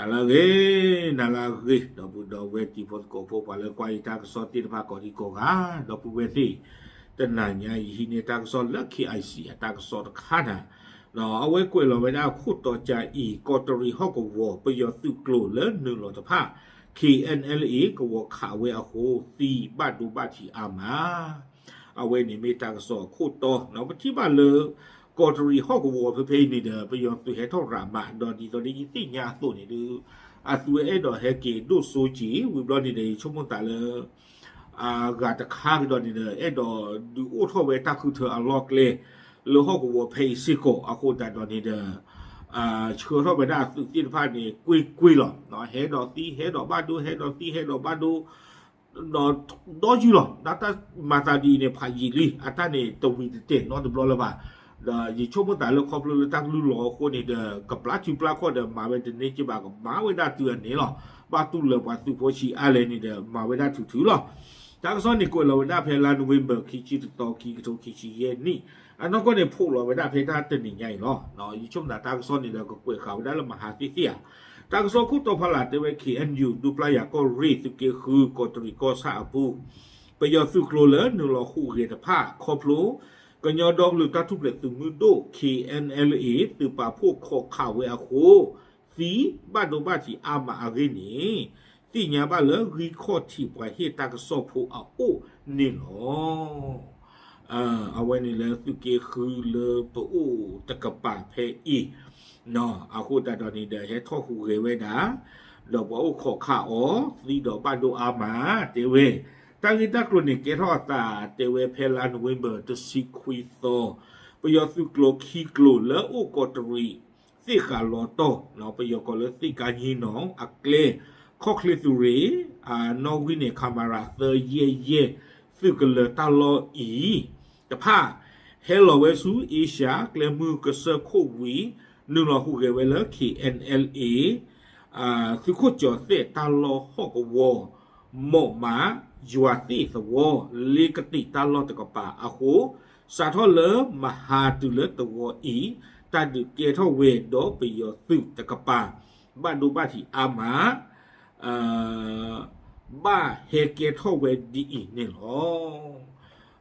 နၤလၢအဂ့ၤ, နၤလၢအဂ့ၤ, ဒီပုၢ်ဒီဝဲၢ်တံၤဖိသကိးဖိ ပှၤလၢကွၢ်ယတၢ်ကစီၣ်သ့ၣ်တဖၣ်ကိးဒံကိးဂၤ, ဒီပုၢ်ဝဲၢ်သ့ၣ်, တနၤညါအံၤဟံးန့ၢ်တၢ်ကစီၣ်လၢ K I C အတၢ်ကစီၣ်တခါန့ၣ်, အဝဲကွဲးလီၤဝဲဒၣ်ခိၣ်တီကၠၤအံၤ ကီးတရံးဟီၣ်ကဝီၤ ပယီၤသုးကျိၤလၢနုာ်လီၤတဖၣ် K N L A ကဝီၤခးဝဲအဃိ သံဘၣ်ဒိဘၣ်ထံးအါမး အဝဲန့ၣ်မ့ၢ်တၢ်ကစီၣ်အခိၣ်တီ, ပထံၣ်ဘၣ်လၢ ကီးတရံးဟီၣ်ကဝီၤဖဲဖဲအံၤန့ၣ်ဒီး ပယီၤသုးဟဲထီၣ်ရၤမး ဒီးဒ်သိးဒ်ယသ့ၣ်ညါအသိးန့ၣ်ဒီး အသုးဝဲအဲၣ်ဒိးဟဲက့ၤဒိၣ်စိက့ၤ ဝံၤဘျီန့ၣ်ဒီး ယဆိကမိၣ်သးလၢ အဂၤတခါကဒီးန့ၣ်ဒီး အဲၣ်ဒိးဒုးအိၣ်ထီၣ်ဝဲတၢ်ဃုထၢအလီၢ်ကျဲ လၢဟီၣ်ကဝီၤဖဲအံၤစ့ၢ်ကီး အဃိသတးဒီးန့ၣ်ဒီး ဆှၢထီၣ်ဝဲဒၣ်အသုးသ့ၣ်တဖၣ်န့ၣ် ကွ့ၢ်ကွ့ၢ်လီၤ. ဟဲဒီးသံ ဟဲဒီးဘၣ်ဒိ ဟဲဒီးသံ ဟဲဒီးဘၣ်ဒိ ဒီးဒီယုၢ်လီၤ. တၢ်မၤသးဒ်အံၤန့ၣ် ဖးယံာ်လံ အတၢ်န့ၣ်တဝံၤတတဲာ်နီတဘျီလၢၤဘၣ်. ဒီးယဆိကမိၣ်သးလၢခီဖျိလၢတၢ်ကလုၢ်လီၤအဃိန့ၣ်ဒီး ကပျၢ်စုပျၢ်ခီၣ်ဒီး မၤဝဲတန့ၢ်က့ဘၣ် ကမၤဝဲဒၣ်တုၤအန့ၣ်လီၤ. ဘၣ်တူၢ်လၢပှၤသုးဖိဆံးအါလဲၣ်န့ၣ်ဒီး မၤဝဲဒၣ်ထုးထုးလီၤ. တၢ်ကစီၣ်န့ၣ်ကွဲးလီၤဝဲဒၣ်ဖဲလါနိၣ်ဝ့ဘၢၣ် ခံဆံတသီ ခံကထိခံဆံယဲၢ်နံၣ် အနီၢ်ကီၢ်န့ၣ် ဖီၣ်လီၤဝဲဒၣ်ဖဲတၢ်တနံၤညါအံၤလီၤ. ယဆိကမိၣ်သးတၢ်ကစီၣ်န့ၣ်ဒီး ကကွဲးဃာ်ဝဲဒၣ်လၢမဟါသ့ၣ်သ့ၣ်ဧါ. တၢ်ကစီၣ်ခိၣ်တီဖီလာ်တဲဝဲ K N U ဒူပျၢ်ယၤကီၢ်ရ့ၣ် သုးက့ဃု ကီးတရံးကီၢ်ဆၣ်အပူၤ ပယီၤသုးကျိၤလၢနုာ်လီၤဟူးဂဲၤတဖၣ် ခီဖျိ ကညီဒီကလုာ်တၢ်ထူၣ်ဖျဲးသုးမုၢ်ဒိၣ် K N L A သုးပာ်ဖှိၣ်ခိးခးဝဲအဃိ သံဘၣ်ဒိဘၣ်ထံးအါမးအဂ့ၢ်န့ၣ် သ့ၣ်ညါဘၣ်လၢဂံၢ်ခီၣ်ထံးပှၤဟ့ၣ်တၢ်ကစီၣ်ဖိအအိၣ်န့ၣ်လီၤ. အဝဲန့ၣ်လၢသုးက့ဃုလၢပအိၣ်တကပၤဖဲအံၤ အဃိသတးဒီးန့ၣ်ဒီး ဟဲထီၣ်ဟူးဂဲၤဝဲဒၣ် ဒီးပှၤအိၣ်ခိးခးအီၤ သံဒီးဘၣ်ဒိအါမး တဲဝဲ. တၢ်ဂ့ၢ်တၢ်ကျိၤန့ၣ် ကဲထီၣ်အသးတဲဝဲဖဲလါနိၣ်ဝ့ဘၢၣ် တဆံခွံသီ ပယီၤသုးကျိၤခံကျိၤလၢအိၣ်ကီးတရံး သ့ၣ်ဃးလီၤတီၢ် ပယီၤကိးလၢသ့ၣ်ကါညံနီၤ အကျဲ ခီၣ်ချ့သုးရ့ၣ် အနီၣ်ဂံၢ်န့ၣ် ခမရ သၢယဲၢ်ယဲၢ် သုးကလၢၤတၢ်လီၢ်အံၤ တဖၣ် ဟဲလီၤဝဲဆူအ့ရှၢၣ် ကျဲမုၢ်ကစၢၢ်ခိၣ်ဝံၤ နုာ်လီၤဟူးဂဲၤဝဲလၢ K N L A သုးခိၣ်ကၠီၤသဲၣ်တၢ်လီၢ်ဟီၣ်ကဝီၤ မိးမး ယွၤသ့ၣ်သဝီ လ့ကတံာ်တၢ်လီၢ်တကပၤအဃိ စးထီၣ်လၢမဟါတုၤလၢတဂီၤအံၤ တၢ်ဒုးကဲထီၣ်ဝဲဒီးပယီၤသုးတကပၤ ဘၣ်ဒိဘၣ်ထံးအါမး ဘၣ်ဟဲကဲထီၣ်ဝဲဒ်အံၤန့ၣ်လီ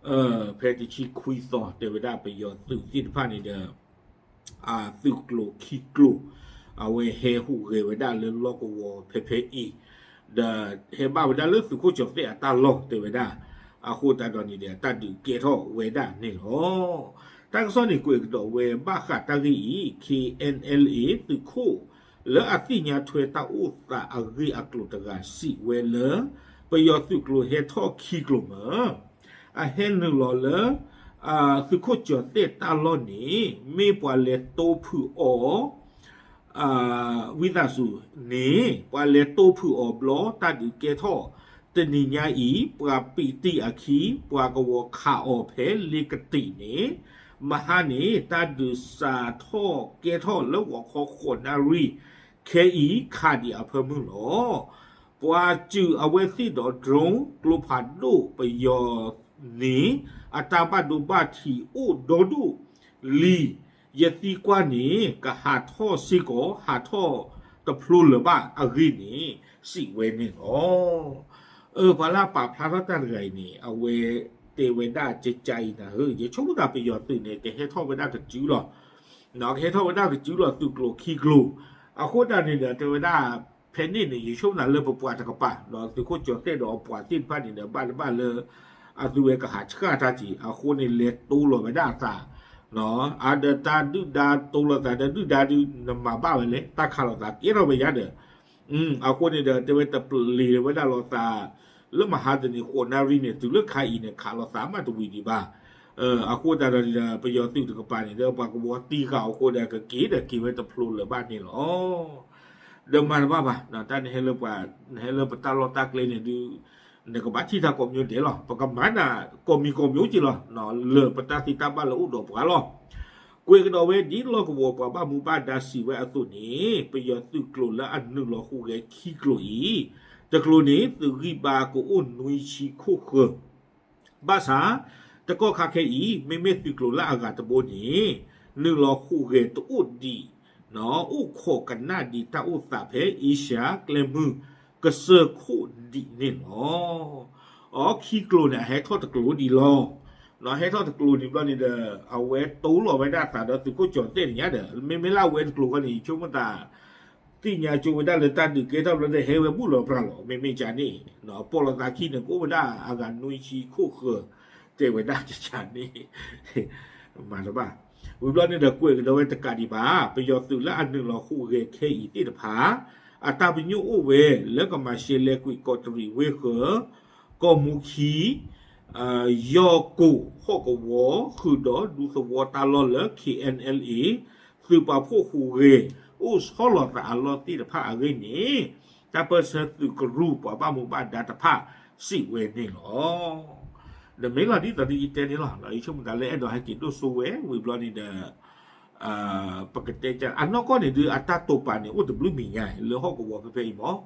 ၤ. ဖဲတဆံခွံသီ တဲဝဲဒၣ်ပယီၤသုးသ့ၣ်တဖၣ်န့ၣ်ဒီး သုးကျိၤခံကျိၤ အဝဲဟဲဟူးဂဲၤဝဲဒၣ်လၢလီၢ်ကဝီၤဖဲဖဲအံၤ ဒီးဟဲဘၣ်ဝဲဒၣ်လၢသုးခိၣ်ကၠီၤသဲၣ်အတၢ်လီၢ်တဲဝဲဒၣ် အဃိသတးဒီးန့ၣ်ဒီး တၢ်ဒုးကဲထီၣ်ဝဲဒၣ်န့ၣ်လီၤ. တၢ်ကစီၣ်န့ၣ်ကွဲးကဒီးဝဲဘၣ်ဃးတၢ်ဂ့ၢ်အံၤ K N L A သုးခိၣ် လၢအသ့ၣ်ညါထွဲတၢ်အိၣ်သးအဂ့ၢ်အကျိၤတဂၤစံးဝဲလၢ ပယီၤသုးကျိၤဟဲထီၣ်ခံကျိၤမ့ၢ် အဟဲနုာ်လီၤလၢ သုးခိၣ်ကၠီၤသဲၣ်တၢ်လီၢ်န့ၣ် မ့ၢ်ပှၤလဲၤတိဖုးအီၤ ဝံသးစူၤန့ၣ် ပှၤလဲၤတိဖုးအီၤဘျီ တၢ်ဒုးကဲထီၣ် တနံၤညါအံၤ ပှၤပံးတံၢ်အခံ ပှၤကဝီၤခးအီၤဖဲလ့ကတံာ်န့ၣ် မဟါန့ၣ် တၢ်ဒုးစးထီၣ်ကဲထီၣ်လၢဂီၤခီဃိးနၣ်ရံၣ် ခဲအံၤခးဒံးအဖၢမုၢ်လီၤ. ပှၤစူးအဝဲသ့ၣ်ဒီး drone ကျိဖးဒိၣ်ပယီၤန့ၣ် အတၢ်ဘၣ်ဒိဘၣ်ထံးအိၣ်ဒီဒူၣ်လံ, ယသံကွၢ်န့ၣ် ကဟးထီၣ်စ့ၢ်ကီး ဟးထီၣ်တဖျိလၢၤဘၣ်အဂ့ၢ်န့ၣ် စံးဝဲန့ၣ်လီၤ. အၢ ပှၤလၢအပာ်ဖျါထီၣ်တၢ်တဂၤအံၤန့ၣ် အဝဲတဲဝဲဒၣ်ကကါအံၤနၤဧၢ, ယဆိကမိၣ်သးပယီၤသုးန့ၣ် ကဟဲထီၣ်ဝဲဒၣ်ကစုလီၤ. ကဟဲထီၣ်ဝဲဒၣ်ကစုလီၤ သုးကျိၤခံကျိၤ, အဃိသတးန့ၣ်ဒီး တဲဝဲဒၣ် ဖဲန့ၣ်န့ၣ် ယဆိကမိၣ်သးလၢပပှၤတကပၤ ဒီးသုးခိၣ်ကၠီၤသဲၣ်ဒီးအပှၤသ့ၣ်တဖၣ်န့ၣ်ဒီး ဘၣ်တဘၣ်လၢ အသုဝဲကဟးဆှၣ်တၢ်က့ၤ အဃိန့ၣ် လဲၤတိလီၤဝဲဒၣ်အသး အါဒီးတၢ်ဒုၣ်ဒါတိလီၤသးဒီးဒုၣ်ဒါဒုး နမၤဘၣ်ဝဲလဲၣ် တၢ်ခးလိာ်သးကဲထီၣ်ဝဲယါဒီး အဃိန့ၣ်ဒီး တဲဝဲတပျံၤဝဲဒၣ်လိာ်သး လၢမဟါတနံၤ ဃိးနၣ်ရံၣ်န့ၣ် တုၤလၢခါအံၤန့ၣ် ခးလိာ်သးမးတဝံၤဒံးဘၣ်. အဃိသတးဒီး ပယီၤသုးတကပၤန့ၣ်ဒီး ပှၤကဝီၤတံၢ်ဃာ်အဃိဒီး ကက့ၤဒီးက့ၤဝဲတဖျိလၢၤဘၣ်န့ၣ်လီၤ. ဒီးမၤတဘၣ်ဘၣ် တၢ်နဟဲလၢပှၤ နဟဲလၢပတၢ်လီၢ်တၢ်ကျဲန့ၣ်ဒုး နကဘၣ်ထံၣ်တၢ်ကိးမံၤဒဲးလီၤ. ပကမၤနၤကိးမံၤကိးမံၤက့ၤလီၤ လၢပတၢ်သံတၢ်ဘၣ်လၢအိၣ်ဒီးပှၤလီၤ. ကွဲးကဒီးဝဲဒ်လီၢ်ကဝီၤပှၤဘၣ်မူဘၣ်ဒါစံးဝဲအသိးန့ၣ် ပယီၤသုးကျိၤလၢအနုာ်လီၤဟူးဂဲၤခံကျိၤအံၤ တကျိၤန့ၣ် သုးဂံၢ်ဘါကအိၣ်နွံဆံခိၣ်ဃၢၤ ဘၣ်ဆၣ် တကီၢ်ခါခဲအံၤ မ့မ့ၢ်သုးကျိၤလၢအဂၤတဘိန့ၣ် နုာ်လီၤဟူးဂဲၤတအိၣ်ဒံး အိၣ်ခိးကနၣ်ဒံးတၢ်အိၣ်သးဖဲအ့ရှါကျဲမုၢ်ကစၢၢ်ခိၣ်ဒံးန့ၣ်လီၤ. အခံကျိၤန့ၣ် အဟဲထီၣ်တကျိၤဒံးလီၤ. ဟဲထီၣ်တကျိၤဒံးဘျီန့ၣ်ဒီး အဝဲတိလီၤဝဲဒၣ်အသးဒီးသုးခိၣ်ကၠီၤသဲၣ်န့ၣ်ညါဒီး မ့မ့ၢ်လၢအဝဲတကျိၤဃီန့ၣ် ယဆိကမိၣ်သး သ့ၣ်ညါကၠိဝဲဒၣ်လၢတၢ်ဒုးကဲထီၣ်ဘျီဒီး ဟဲဝဲဘူၣ်လီၤပြးလီၤ မ့မ့ၢ်ကန့ၣ် ပိာ်လီၤသးခံန့ၣ် ကအိၣ်ဝဲဒၣ်အဂၤနွံဆံခိၣ်ဃၢၤ တဲဝဲဒၣ်ကန့ၣ် မၤတဘၣ် ဝံၤဘျီန့ၣ်ဒီးကွဲးကဒီးဝဲတကးဒံးဘၣ် ပယီၤသုးလၢအနုာ်လီၤဟူးဂဲၤခဲအံၤသ့ၣ်တဖၣ် အတၢ်ပညိၣ်အိၣ်ဝဲ လၢကမၤရှဲလဲကွံာ်ကီးတရံးဝ့ၢ်ဃၢၤ ကီၢ်မူခံ ယီၢ်ကိၣ်ဟီၣ်ကဝီၤ ဃုာ်ဒီးဒူသဝီတၢ်လီၢ်လၢ K N L A သုးပာ်ဖှိၣ်ဟူးဂဲၤ အိၣ်ဆီလီၤသးအလီၢ်သ့ၣ်တဖၣ်အဂ့ၢ်န့ၣ် တၢ်ပၢၢ်ဆၢသုးကရူၢ်ပှၤဘၣ်မူဘၣ်ဒါတဖၣ်စံးဝဲန့ၣ်လီၤ. ဒီးမ့ၢ်လီၤဒ်သိးဒ်ယတဲန့ၣ်လီၤ. ယဆိကမိၣ်သးလၢအဲၣ်ဒိးဟဲက့ၤဒိၣ်စိဝဲဝံၤဘျီန့ၣ်ဒီး ပကတဲက အနီၢ်ကီၢ်န့ၣ်ဒုး အတၢ်တိာ်ပာ်န့ၣ် အိၣ်တဘျုးမံၤညါ လၢဟီၣ်ကဝီၤဖဲဖဲအံၤမး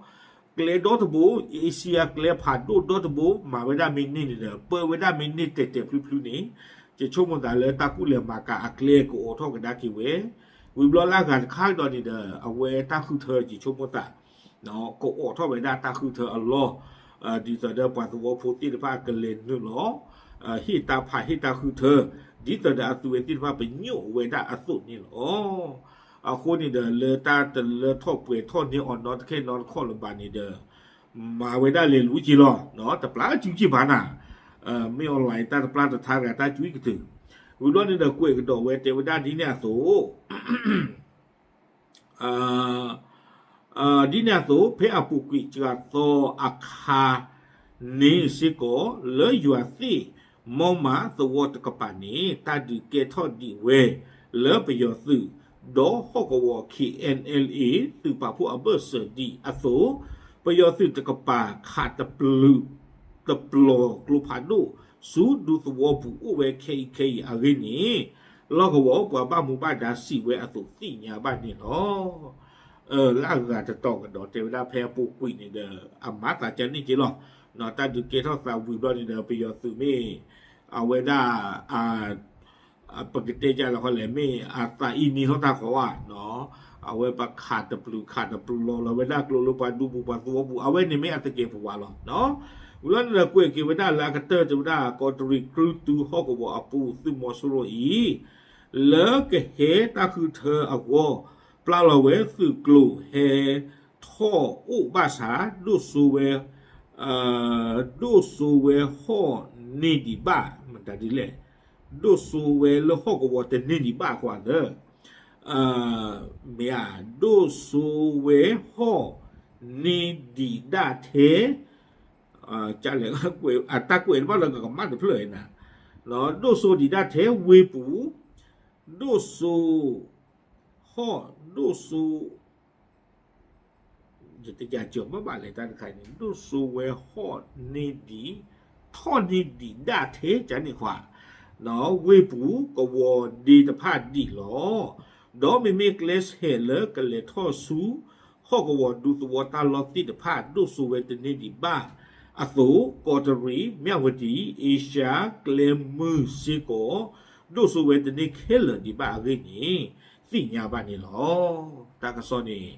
ကျဲဒီတဘိ အ့ရှံယါကျဲဖးဒိၣ်ဒီတဘိ မၤဝဲဒၣ်မ့ၢ်န့ၢ်န့ၣ်ဒီး ပၢဝဲဒၣ်မ့ၢ်န့ၢ်တဲာ်တဲာ်ဖျုဖျုန့ၣ် ယဆိကမိၣ်သးလၢတၢ်ကူၣ်လဲၤမၤကၤအကျဲကအိးထီၣ်ကဒါက့ၤဝဲ ဝံၤဘျီလၢအဂၤတခါကဒီးန့ၣ်ဒီး အဝဲတၢ်ဃုထၢ ယဆိကမိၣ်သး ကအိးထီၣ်ဝဲဒၣ်တၢ်ဃုထၢအလီၢ် ဒ်သိးဒီးပှၤသဝီဖိသ့ၣ်တဖၣ်ကလဲၤနုာ်လီၤ ဟ့ၣ်တၢ်ဖးဟ့ၣ်တၢ်ဃုထၢ ဒ်သိးဒီးအသုးဝဲသ့ၣ်တဖၣ်ပညိၣ်ဝဲဒၣ်အသိးန့ၣ်လီၤ. အဃိန့ၣ်ဒီး လၢတၢ်တလၢထီၣ်ပှဲၤထီၣ်န့ၢ်အီၤနီတခဲနီတခီၣ်လၢၤဘၣ်န့ၣ်ဒီး မၤဝဲဒၣ်လဲၤလူၤက့ၤလီၤ. တပျၢ်စုက့ၤဘၣ်နၤ မ့ၢ် online တၢ်တပျၢ်တထါဂၤတၢ်ကွံကတုၤ ဝံၤဘျီန့ၣ်ဒီးကွဲးကဒီးဝဲတဲဝဲဒၣ်ဒ်န့ၣ်အသိး ဒ်န့ၣ်အသိး ဖဲအပူၤကွံာ်စှၤသီအခါန့ၣ်စ့ၢ်ကီး လၢယွၤသ့ၣ်မီမၤသဝီတကပၤန့ၣ် တၢ်ဒုးကဲထီၣ်ဒံးဝဲ လၢပယီၤသုး ဒီးဟီၣ်ကဝီၤ K N L A သုးပာ်ဖှိၣ်အဘၢၣ်စၢၤဒံးအသိး ပယီၤသုးတကပၤခးတပျုာ် တပျီၤကျိဖးဒိၣ် ဆူဒူသဝီပူၤအိၣ်ဝဲခဲအံၤခဲအံၤအဂ့ၢ်န့ၣ် လီၢ်ကဝီၤပှၤဘၣ်မူဘၣ်ဒါစံးဝဲအသိးသ့ၣ်ညါဘၣ်န့ၣ်လီၤ. လၢအဂၤတတီၤကဒီးတဲဝဲဒၣ်ဖဲအပူၤကွံာ်န့ၣ်ဒီး အမၤသးကန့ၢ်က့ၤလီၤ. တၢ်ဒုးကဲထီၣ်သးဝံၤဘျီန့ၣ်ဒီး ပယီၤသုးမ့ၢ် အဝဲဒၣ် ပကတဲကလီၤဃီလဲၣ် မ့ၢ်အသးအံၤနံၤထီၣ်တၢ်ဃီဧါ အဝဲပခးတပျုာ်ခးတပျီၤလီၤဝဲဒၣ်ကျိလၢပှၤဒူပူၤပှၤသဝီပူၤ အဝဲန့ၣ်မ့ၢ်အသကဲးပဝးလီၤ. ဝံၤလီၤန့ၣ်ဒီးကွဲးက့ၤဝဲဒၣ်လၢအကတၢၢ်တဲဝဲဒၣ် ကီးတရံးကြုၢ်တုဟီၣ်ကဝီၤအပူၤ သုးမီၤစိရိၤအံၤ လၢကဟဲတၢ်ဃုထၢအဂီၢ် ပျၢ်လီၤဝဲသုးကျိၤဟဲထီၣ်အိၣ်ဘၣ်ဆၣ် ဒိၣ်စိဝဲ ဒိၣ်စိဝဲဟီၣ်န့ၢ်ဒံးဘၣ် မတၤဒ်လဲၣ် ဒိၣ်စိဝဲလၢဟီၣ်ကဝီၤတန့ၢ်ဒံးဘၣ်အဃိသတး မ့ၢ်ဧါ ဒိၣ်စိဝဲဟီၣ်န့ၢ်ဒံးဒၣ်ထဲ လဲၣ် အတၢ်ကွဲးတဘၣ်လၢကကမၣ်တဖျၢၣ်နၤ ဒိၣ်စိဒံးဒၣ်ထဲဝ့ၢ်ပူၤ ဒိၣ်စိ ဟီၣ် ဒိၣ်စိ ယတယၤစၢၤဘၣ်ဘၣ်လဲၣ်တၢ်တခါန့ၣ် ဒိၣ်စိဝဲဟီၣ်န့ၢ်ဒံး ထီၣ်န့ၢ်ဒံးဒၣ်ထဲကန့ၣ်ခွါ ဝ့ၢ်ပူၤကဝီၤဒ့တဖၣ်ဒံးလီၤ. ဒီးမ့မ့ၢ်ကျဲဆဲးလၢကလဲၤထီၣ်ဆူ ဟီၣ်ကဝီၤဒူသဝီတၢ်လီၢ်သ့ၣ်တဖၣ် ဒိၣ်စိဝဲတန့ၢ်ဒံးဘၣ်အသိး ကီးတရံး မၠၣ်ဝတံၤ အ့ရှါ ကျဲမုၢ်စ့ၢ်ကီး ဒိၣ်စိဝဲတန့ၢ်ခဲလၢာ်ဒံးဘၣ်အဂ့ၢ်န့ၣ် သ့ၣ်ညါဘၣ်န့ၣ်လီၤ. တၢ်ကစီၣ်န့ၣ်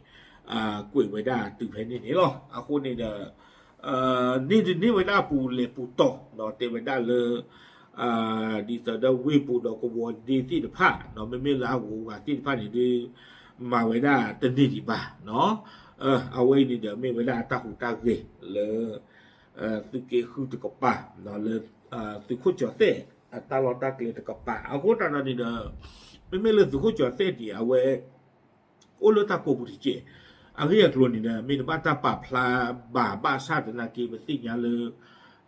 ကွဲးဝဲဒၣ်တုၤဖဲန့ၣ်န့ၣ်လီၤ. အဃိန့ၣ်ဒီး န့ၢ်တန့ၢ်ဝဲဒၣ်ပူၤလဲၤပူၤတီၤ တဲဝဲဒၣ်လၢ ဒ်သိးဒီးဝ့ၢ်ပူၤဒီးကဝီၤဒ့သ့ၣ်တဖၣ် မ့မ့ၢ်လၢအဂုၤအဂၤသ့ၣ်တဖၣ်န့ၣ်ဒုး မၤဝဲဒၣ်တန့ၢ်ဒံးဘၣ် အဝဲအံၤန့ၣ်ဒီးမ့ၢ်ဝဲဒၣ်အတၢ်ဟူးတၢ်ဂဲၤလၢ သုးက့ဃုတကပၤ လၢ သုးခိၣ်ကၠီၤသဲး အတၢ်လီၢ်တၢ်ကျဲတကပၤ အဃိသတးဒီးန့ၣ်ဒီး မ့မ့ၢ်လၢသုးခိၣ်ကၠီၤသဲးဒံး အဝဲ အိၣ်လၢတၢ်ကိးပူၤတက့ၢ်. အဂ့ၢ်အကျိၤန့ၣ်ဒီး မ့ၢ်တဘၣ်တၢ်ပာ်ဖျါဘၣ်ဘၣ်ဆၣ်သနာ်က့ ပသ့ၣ်ညါလၢ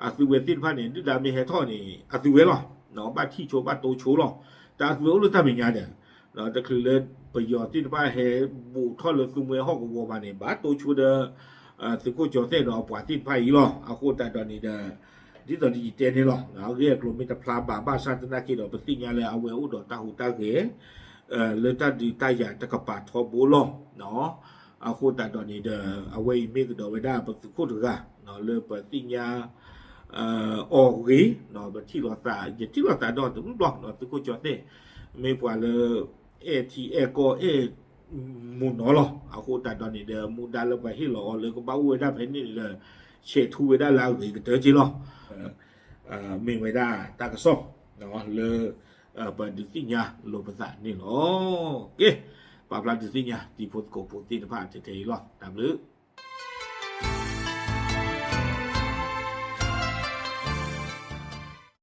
အသုးဝဲသ့ၣ်တဖၣ်န့ၣ် ဒုၣ်ဒါမ့ၢ်ဟဲထီၣ်န့ၣ် အသုးဝဲလီၤ. ဘၣ်ထံၣ်ဆိဘၣ်တိဆိလီၤ. တၢ်အသုးဝဲအိၣ်လၢတၢ်မဲာ်ညါဒီး တချုးလၢပယီၤသ့ၣ်တဖၣ်ဟဲဘူးထီၣ်လၢသူမှဲဟီၣ်ကဝီၤဘၣ်န့ၣ် ဘၣ်တိဆိဒီး သုးခိၣ်ကၠီၤသဲးဒီးအပှၤသ့ၣ်တဖၣ်အံၤလီၤ. အဃိသတးဒီးန့ၣ်ဒီး ဒ်သိးဒ်ယတဲန့ၣ်လီၤ. အဂ့ၢ်အကျိၤမ့ၢ်တဖျါဘၣ်ဘၣ်ဆၣ်သနာ်က့ဒီး ပသ့ၣ်ညါလၢအဝဲအိၣ်ဒီးတၢ်ဟူးတၢ်ဂဲၤ လၢတၢ်ဒုးတၢ်ယၤတကပၤထီဘိလီၤ. အဃိသတးဒီးန့ၣ်ဒီး အဝဲအံၤမ့ၢ်ကဒီးဝဲဒၣ်ပသုးခိၣ်တဂၤ လၢပသ့ၣ်ညါ အီၤဂ့ၤ ပထံၣ်လိာ်သး ယထံၣ်လိာ်သးဒီးတဘျီဘျီ သုးခိၣ်ကၠီၤသဲး မ့ၢ်ပှၤလၢ အဲၣ်ထံအဲၣ်ကီၢ်အဲၣ် မုၢ်နီၤလီၤ. အဃိသတးဒီးန့ၣ်ဒီး မူဒါလၢပှၤဟ့ၣ်လီၤအီၤလၢကဘၣ်အိၣ်ဝဲဒၣ်ဖဲန့ၣ်န့ၣ်ဒီး ဆဲးထူဝဲဒၣ်လၢအဂ့ၤကတၢၢ်က့လီၤ. မ့ၢ်ဝဲဒၣ်တၢ်ကစီၣ်လၢ ပဒုးသ့ၣ်ညါလိာ်ပသးန့ၣ်လီၤ. ကဲ, ပာ်ဖျါဒုးသ့ၣ်ညါတံၤဖိသကိးဖိသ့ၣ်တဖၣ်ထဲထဲအံၤလီၤ. တၢ်ဘျုး